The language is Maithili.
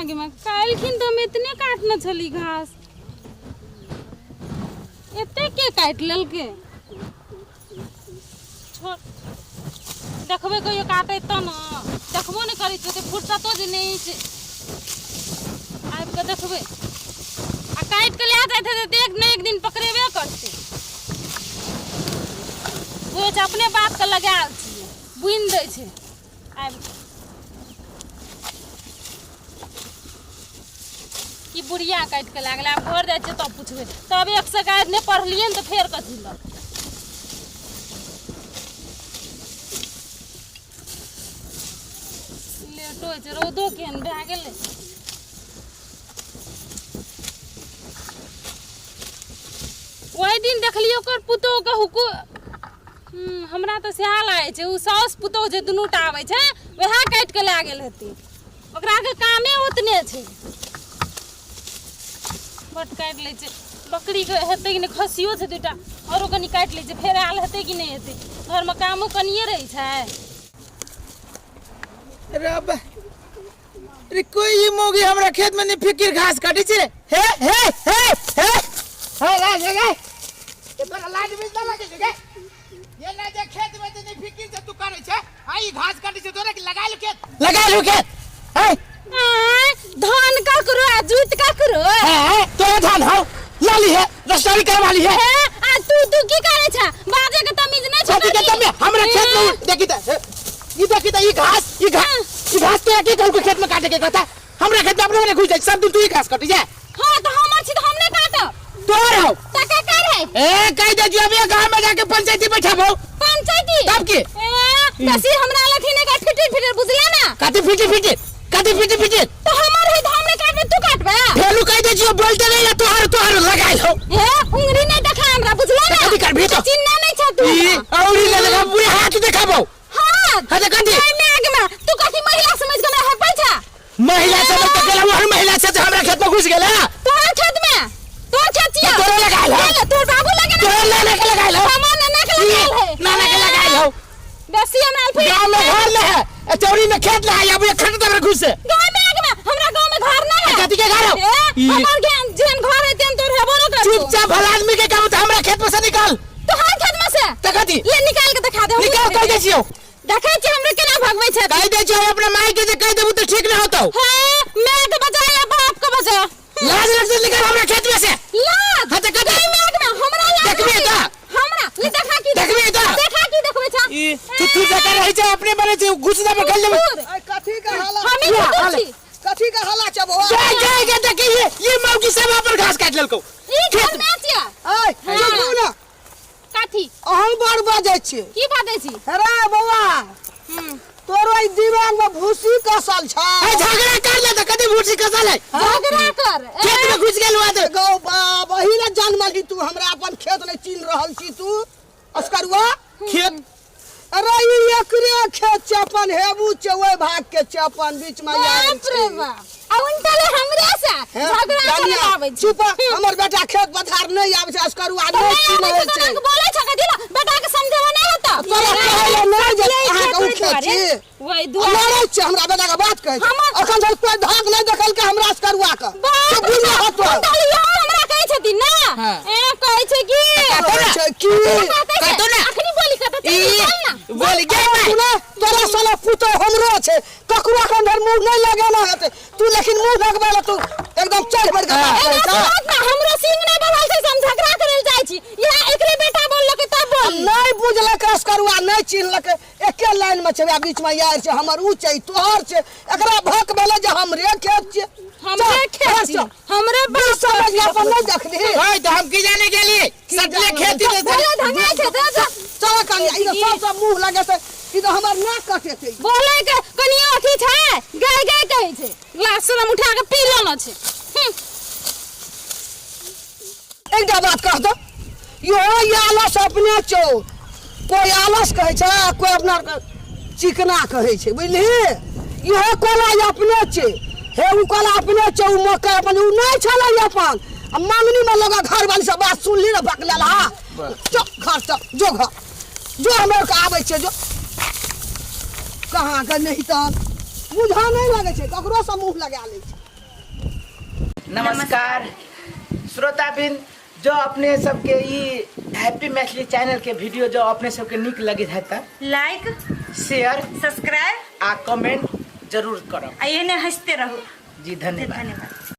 गे माय, काल्हिखिन तऽ हम एतने काटने छली घास, एते के काटि लेलकै? छोड़, देखबै कहियो काटै तऽ ने। देखबो नहि करै छै, ओते फुर्सतो जे नहि छै। आबि कऽ देखबै आ काटि कऽ लए जाइत हेतै तऽ एक ने एक दिन पकड़ेबे करतै। बुझै छै अपने बापके लगायल छियै, बुनि दै छै आबि कऽ। ई बुढ़िया काटि कऽ लागल। आब घर जाइ छियै तब पुछबै। तब एक सए गारि नहि पढ़लियै ने तऽ फेर कथी लग लेटो होइ छै। रौदो केहन भए गेलै। ओहि दिन देखलियै ओकर पुतोहके हुकु हमरा तऽ सएह लागै छै, ओ साउस पुतोह जे दुनू टा आबै छै, वएह काटि कऽ लए गेल हेतै। ओकरा के कामे ओतने छै, बड काटि लै छै। बकरीके हेतै कि नहि? खस्सियो छै दूटा, आरो कनि काटि लै छै। फेर आयल हेतै कि नहि हेतै? घरमे कामो कनिए रहै छै। रे बा, रे कोई ई मौगी हमरा खेत में नहीं फिकिर घास काटे छे। हे हे हे हे हे रे रे रे, ये तोरा लाज भी ना लागे छै गे? ये ना जे खेत में जे नहीं फिकिर से तू करे छे, हां ई घास काटे छे। तोरा के लगा लो खेत, लगा लो खेत। हे आँय, धान ककरो आ जूत ककरो। हे, तोरा धान हौ लाली है, रजिस्ट्री करवा ली है। हे, आ तू तू की करे छा? बाजे के तमीज नहीं छौ? कथी के तमीज? हमरा खेत में देखी त, ई देखी त, ई घास, ई घास, ई घास तोरा के कहू के खेत में काटे के कहता? हमरा खेत में अपने मने घुस जाय सब दिन, तू ही घास कटी जा। हां, तो हमर छी त हम नहीं काटब। तोहर हौ त का कर है? ए, कह दे जो अभी गांव में जाके पंचायती बैठाबो। पंचायती? तब की? ए, बेसी हमरा लथी नहीं का फिटिर फिटिर, बुझला ना? कथी फिटिर फिटिर? कथी फिटिर फिटिर? तो हमर है त हम नहीं काटबे, तू काटबे? फेलू कह दे जो बोलते नहीं है, तोहर तोहर लगाइल हो। ए, उंगली नहीं देखा हमरा, बुझला ना? कथी करबी तो? चिन्ह नहीं छ तू। ई औरी ले लगा पूरे हाथ देखाबो। हाथ? हाँ, तो कथी? नहीं, मैं आगे में तू कथी महिला समझ के हमरा हपै छ? महिला समझ के गेला, वहर महिला से हमरा खेत में घुस गेला। तोहर खेत में? तोहर खेत छियै? तोरे लगाइल हौ। ले, तोहर बाबू लगे ना। तोहर नाना के लगाइल हौ। हमर नाना के लगाइल है। नाना के लगाइल हौ। बेसी हमरा फिर गांव में घर ले है, ए, चौरी में खेत ले है, अब ये खट दे घुस से। गांव में आगे में हमरा गांव में घर नहीं है। कथी के घर हौ? ए, ई। हमर ज्ञान जेहन घर है तेहन तोर हेबो न करतो। चुपचाप भला आदमी के काम त हमरा खेत में से निकाल। तोहर खेत में से? त कथी? ले, निकाल के दिखा दे। हम निकाल, कह दे छियौ। देखै छी हमरा केना भगबै छै। कह दे छियौ अपना माय के जे कह देबू त ठीक ना होतौ। हां, माय के बजा या बाप के बजा। लाज रख दे, निकाल हमरा खेत में से। लाज? हां, त कथी? नहीं, माय के हमरा लाज देखबी रखी। त? हमरा ले देखा की? देखबी त? देखा की देखबै छ? ई तू तू जका रहै छै, अपने बने छै, घुस दे पर खेल देबै। कुकुर। ऐ, कथी के हल्ला? हमी या, कुकुर हाल। छी। कथी के हल्ला छै बौआ? जाय जाय के देखी, ये मौगी सब अपन घास काट लेलकौ। ई घर में छियै। ऐ, चुप ना। कथी? अहूँ बड़ बजै छी। की बजै छी? हे रे बौआ, तोरो ई दिमाग में भूसी कसल छै। ए, झगड़ा कर ले त कथी भूसी कसल है? झगड़ा कर। खेत में घुस गेल हुआ तो। गौ बाप, अही ने जनमलही तू हमरा, अपन खेत नहीं चिन्ह रहल छी तू असकरुआ। खेत? अरे ई एकरे खेत छै, अपन हेबू छै, ओहि भाग के छै, अपन बीच में आयल बाप रे छै। बाप, आ उनटले हमरे से हैं? झगड़ा करे कनिया, आबै छै। चुप, हमर बेटा खेत पथार नहीं आबै छै, असकरुआ तऽ नहीं नहि आबै चिन्है छै तऽ छै। अहाँके बोलै छै कथी लए? बेटा के समझेबो नहि हेतौ। तोरा कहै लए नहि जे अहाँके ओ खेत छी। ओहि दुआरे लड़ै छै, हमरा बेटा के बात कहै छै। अखन धरि कोई धाक नहि देखलकै हमरा असकरुआ के। बाप से रे बुझल बाप, होतौ। उनटल इहो हमरा कहै छथिन ने। हाँ। ए, कहै छै की? कहै छै की? कहतै से, कहतौ ने। अखनी बोली कहतै, चल ई, चल ना। बोल गे माय। सुने, तोरा साला पुतोह हमरो छै, ककरो अखन धरि मुँह नहि लगेना हेतै तू, लेकिन मुँह लगबै लए तू एकदम चढ़ बढ़ के बात एना करै छह। सुनत ना, हमरो सिंग नहि बढ़ल छै से हम झगड़ा करै लए जाइ छी। इएह एकरे बेटा बोललकै तब बोलली। नहि बुझलकै असकरुआ, नहि चिन्हलकै, एके लाइन में छै, वएह बीच में यार छै, हमर ऊ छै, तोहर छै, एकरा भक भेलै जे हमरे खेत छै। हमरे चल, खेत घर छी। चल। हमरे बाप बीस समझ के अपन नहीं देखली। ओए, तो हम की जाने के लिए सटले खेती तो बोले धंगाई छै, दे दे। चल कनिया, ई तो सब सब मुंह लगे से ई तो हमर नाक कटे छै। बोले के कनिया अथी छै, गाय गाय कहै छै। ग्लास शरम उठा के पी लेना छै। एकटा बात कह दो, यो ई आलस अपने छौ, कोई आलस कहै छै, कोई अपना चिकना कहै छै, बुझलिही? इहो कोला ई अपने छै, हे उ कोला अपने छै, उ मकई अपन उ नहि छलै अपन आ मंगनी में लगा घर वाली सब बात सुनली ने बकलेल। हा, चल घर चल, जो घर जो, हमरा के आबै छै जो कहाँ के नहीं। तऽ बुझा नहि लगै छै, ककरो से मुँह लगा लै छै। नमस्कार श्रोताबिन, जो अपने सबके ई हैप्पी मैथिली चैनल के वीडियो जो अपने सबके नीक लगे है त लाइक, शेयर, सब्सक्राइब आ कमेंट जरूर करब आ एहने हंसते रहू। जी धन्यवाद। धन्यवाद।